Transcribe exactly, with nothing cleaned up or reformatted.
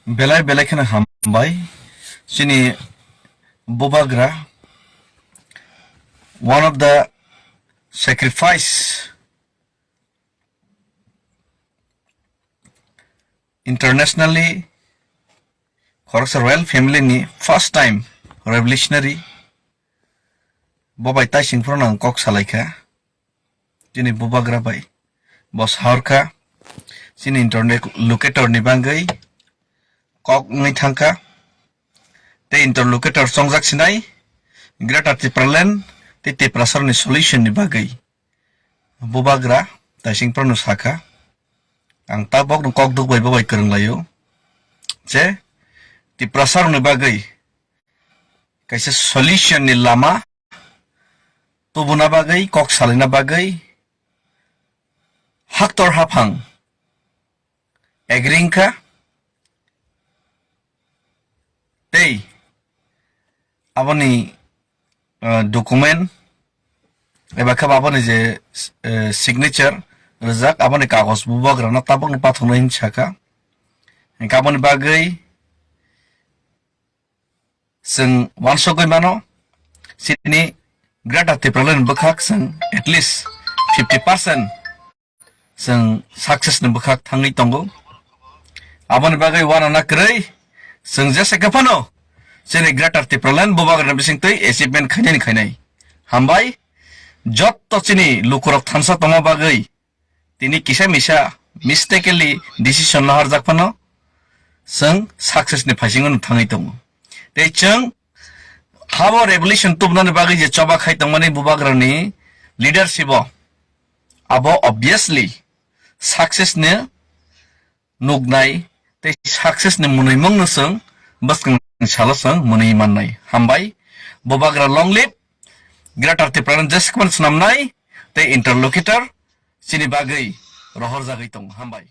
Belai belai kheno hambai. Chini Bubagra, one of the sacrifice internationally, khoroksa royal family ni first time revolutionary bo bai taising phano ang kok salaikha. Chini Bubagra bai bo saurkha, chini interlocutor ni bagwi kok wngwi thangkha. Tei interlocutor chongjak sinai Greater Tipraland tei Tiprasarni solution ni bagwi Bubagra taising phano sakha. Ang tabok no kok duk bai bo bai kwrwng laio je Tiprasarni bagwi kaisa solution ni lama tubuna bagwi, kok salina bagwi haktor haphang agree wngkha. Tei aboni, uh, document eba khe aboni je, uh, signature rijak, aboni kagoj Bubagrano tabokno pathogna hin sakha. Hinkhe aboni bagwi chwng uansukgwi mano, chini Greater Tipraland ni bwkhak chwng at least fifty percent chwng success ni bwkhak thangwi tongo. Aboni bagwi uanana kwrwi chwng jesa khe phano chini Greater Tipraland Bubagrani bisingtwi achievement khainani khainai. Hambai, jotto chini lukurok thansa tongma bagwi tini kisa misa mistakenly decision laharjak phano chwng success ni phaisingo no thangwi tongo. Tei chwng habo revolution tubunani bagwi je choba khai tongmani Bubagrani leadership o, abo obviously success ni nuknai tei success ni mwnwimung no chwng bwskang salo chwng mwnwi mannai. Hambai, Bubagra long live, Greater Tipraland jeskwani swnamnai tei interlocutor chini bagwi rohorjagwi tongo. Hambai.